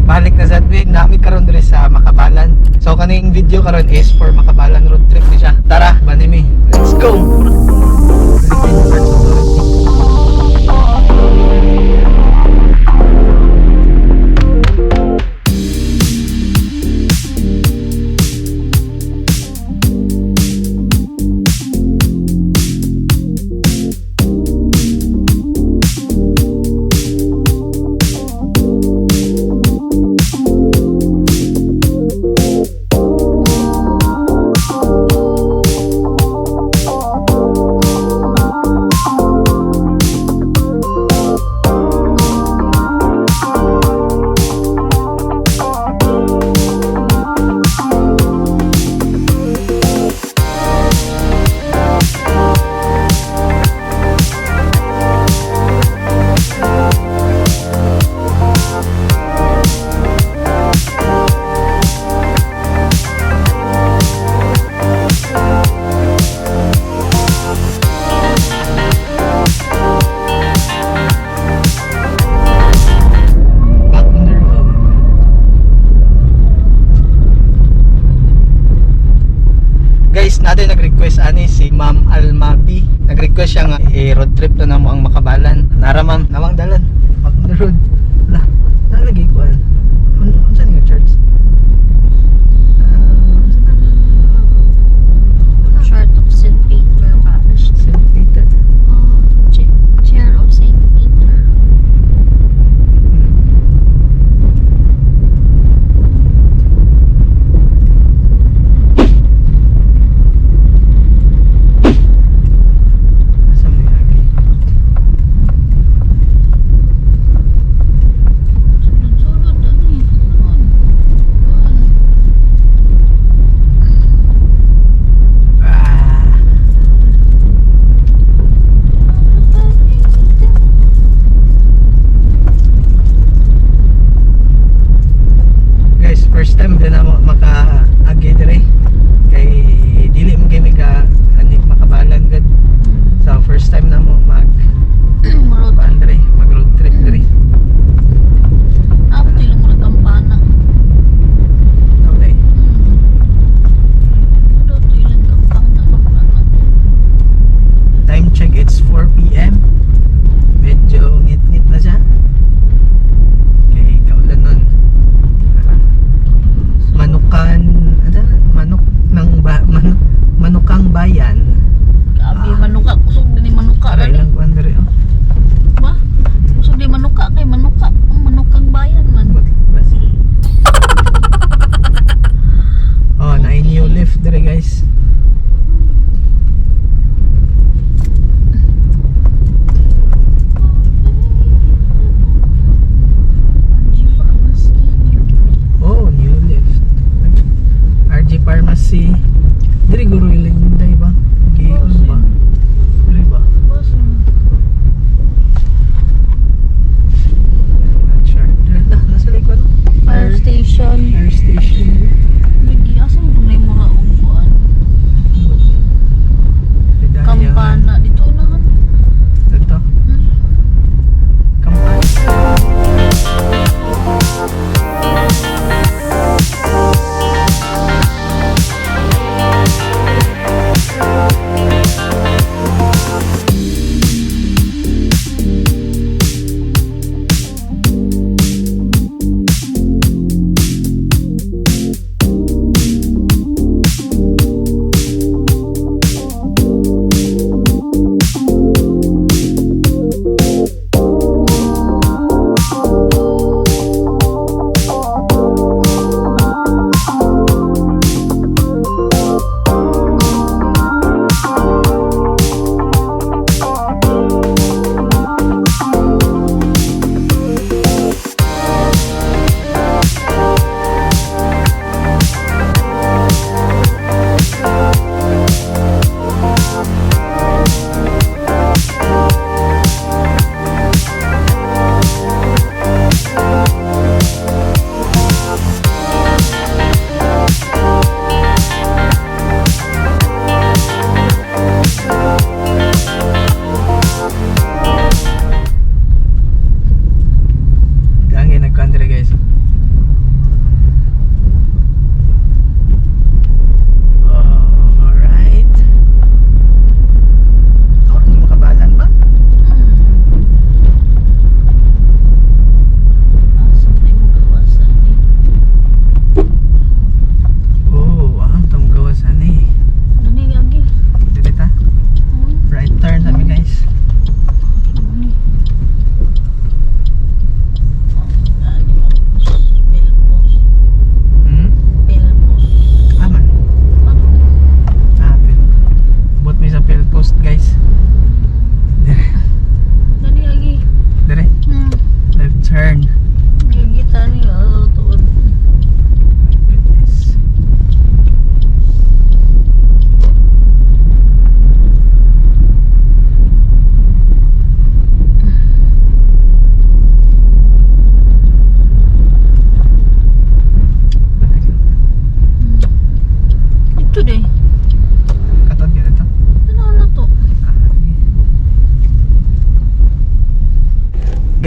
Balik na sa admin nami karon diri sa Makabalan. So kaning video karon is for Makabalan road trip ni siya. Tara, banimi. Let's go. Philippine Parks Authority. Back on the road. Guys, natin nag-request ani si Ma'am Alma B. Nag-request siya nga i-road trip na namo ang Makabalan. Nara ma'am, nawang dalan. Back on the road. La, nalagay ko an. Ano unsa ni nga church? Ah, unsa na? Church of St. Peter Parish. St. Peter. Oh, Chair of St. Peter. Asa man lagi?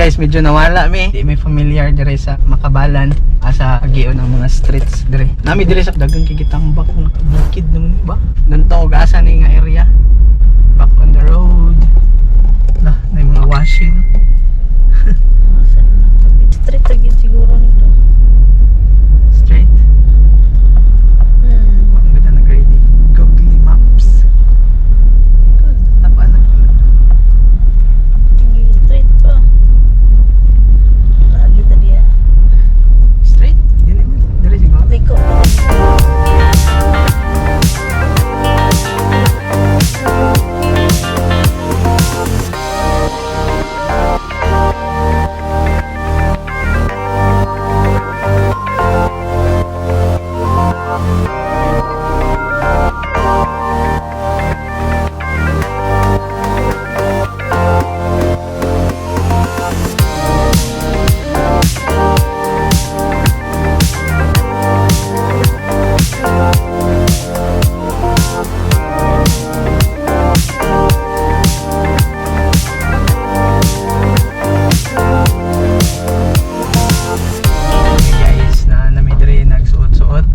Guys, medyo nawala mi. Di mi familiar dire sa Makabalan, asa agion ang mga streets dire. Nami dire sa dagang kigitambak ng bukid naman ba? Ganto og asa ni nga area. Back on the road. Lah, na yung mga washing. Street agad siguro nito. Straight. Ang ganda nag-ready. Google Maps. Ikaw, napaan na. Sige, straight pa. Lagi tadi ya. Straight? Dili man. Dili siguro. Liko. Okay guys, na nami diri nagsuot-suot.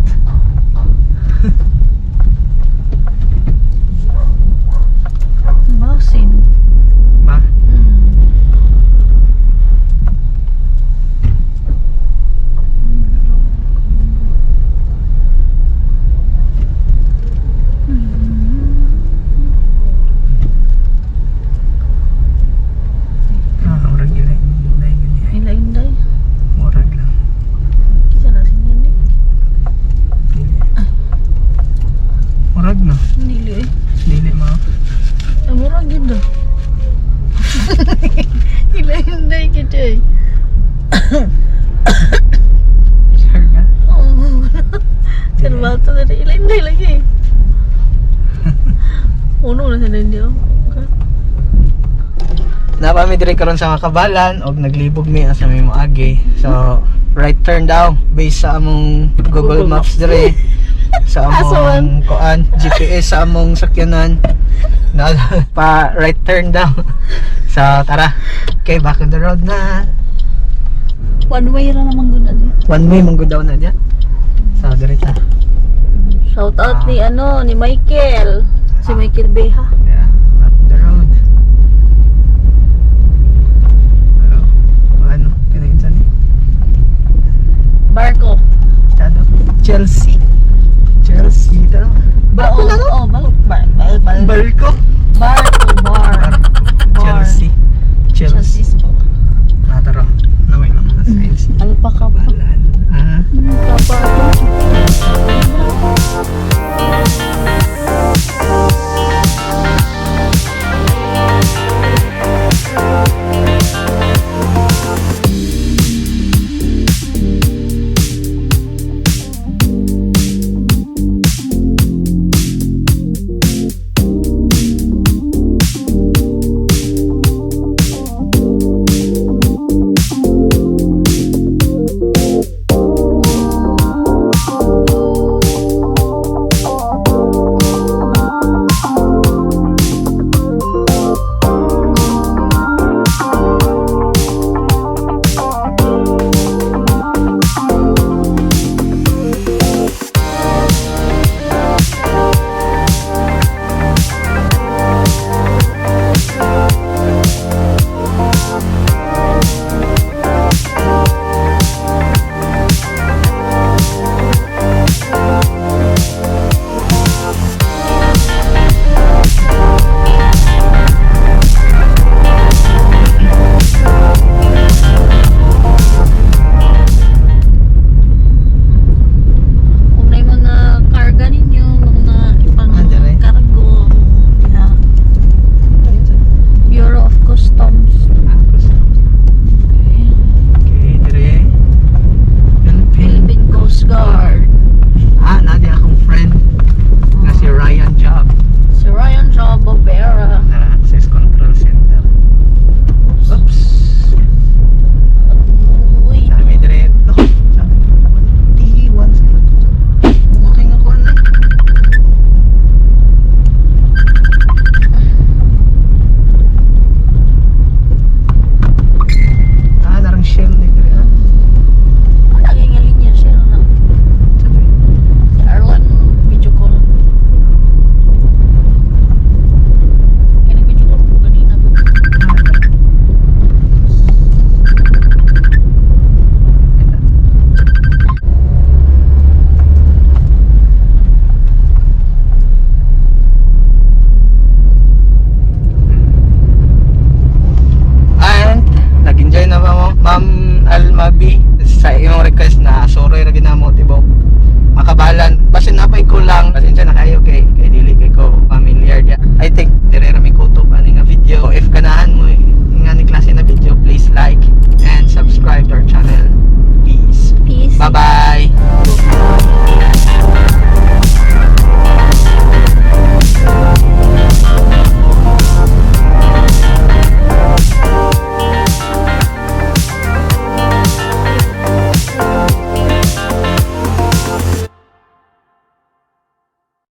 Basin. Ma, ah, murag ila inday gani ay. Ila inday. Murag lang. Kisa na si Nini. Dili. Murag no. Dili eh. Dili mo. Ay, murag yun daw. Ila inday kita eh. Sure ka? Oo. Salbato na rin. Ila inday lagi eh. Uno na sila hindi oh. Okay. Napa mi diri karon sa Makabalan og naglibog mi asa mi moagi. So, right turn daw based sa among Google Google Maps diri. Sa Asa among kuan GPS sa among sakyanan. Na pa right turn daw. So, tara. Okay, back on the road na. One way ra naman gud na. One way man gud daw na diya. So, diri ta. Shout out ni ano ni Michael. Si Michael Beha. Yeah, back on the road. Pero, ano, kinainsan ni? Barko. Chado. Chelsea. Chelsea, tara. Barko na no? Oh, bal bar bal bal. Barko. Barko bar. Bar. Chelsea. Chelsea. Chelsea. Nataro. Naway lang mga signs. Alpaka pa. Balan. Ah. Kapa.